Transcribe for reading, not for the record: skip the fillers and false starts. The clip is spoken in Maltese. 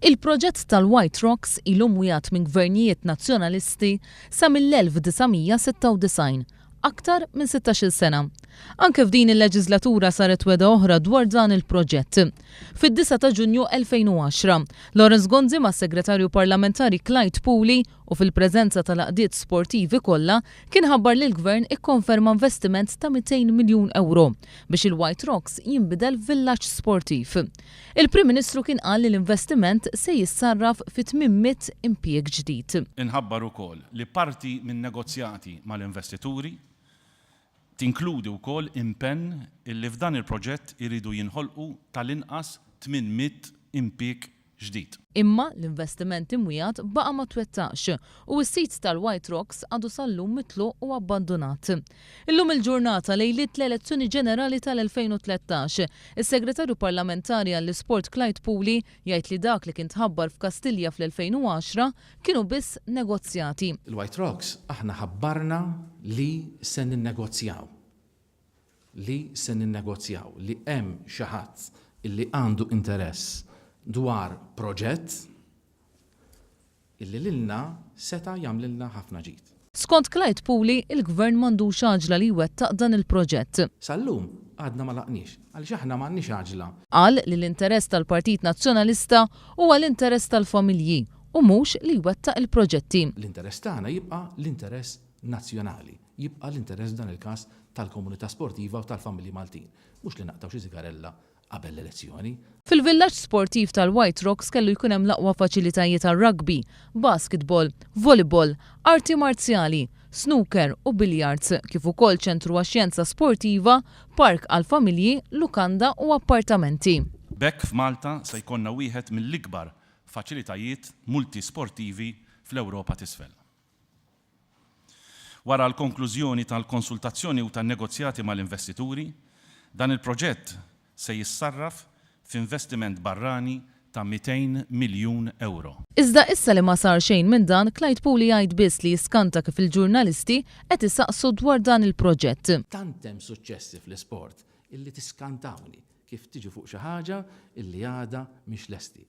Il-proġett tal-White Rocks ilu mwiegħed minn gvernijiet Nazzjonalisti sa mill-1996, aktar minn 16-il sena. Anke f'din il-leġiżlatura saret wegħda oħra dwar dan il-proġett. Fid-9 ta' Ġunju 2010, Lawrence Gonzi mas-Segretarju Parlamentari Clyde Puli u fil-preżenza tal-għaqdiet sportivi kollha kien ħabbar li l-Gvern ikkonferma investiment ta' 200 miljun ewro biex il-White Rocks jinbidel f'villaġġ sportiv. Il-Prim Ministru kien qal li l-investiment se jissarraf fi 800 impjieg ġdid. Inħabbar ukoll li parti min-negozjati mal-investituri tinkludi wkoll impenn illi f'dan il-proġett iridu jinħolqu tal-inqas 800 impieg ġdid. Imma l-investiment imwiegħed baqa' ma twettaqx u s-sit tal-White Rocks għadu sal-lum mitluq u abbandunat. Illum il-ġurnata, lejliet l-elezzjoni ġenerali tal-2013, is-Segretarju Parlamentari għall-Isport Clyde Puli jgħid li dak li kien tħabbar f'Kastilja fl-2010 kienu biss negozjati. Il-White Rocks aħna ħabbarna li se ninnegozjaw. Li se ninnegozjaw, li hemm xi ħadd illi għandu interess dwar proġett illi lilna seta' jagħmlilna ħafna ġid. Skont Clyde Puli, il-Gvern m'għandux għaġla li jwettaq dan il-proġett. Sal-lum għadna ma laqniex, għaliex aħna m'għandniex għaġla. Qal li l-interess tal-Partit Nazzjonalista huwa l-interess tal-familji u mhux li jwettaq il-proġetti. L-interess tagħna jibqa' l-interess nazzjonali. Jibqa' l-interess f'dan il-każ tal-komunità sportiva u tal-familji Maltin, mhux li naqtgħu xi sigarella qabel l-elezzjoni. Fil-villaġġ sportiv tal-White Rocks kellu jkun hemm l-aqwa faċilitajiet għar-rugby, basketball, volleyball, arti marzjali, snooker u billiards, kif ukoll ċentru għax-xjenza sportiva, park għall-familji, lukanda u appartamenti. B'hekk f'Malta se jkollna wieħed mill-ikbar faċilitajiet multisportivi fl-Ewropa t'Isfel. Wara l-konklużjoni tal-konsultazzjoni u tan-negozjati mal-investituri, dan il-proġett se jissarraf f'investiment barrani ta' 200 miljun ewro. Iżda issa li ma sar xejn minn dan, Clyde Puli jgħid biss li jiskanta kif il-ġurnalisti qed isaqsu dwar dan il-proġett. Tant hemm suċċessi fl-isport illi tiskantawni kif tiġi fuq xi ħaġa illi għadha mhix lesti.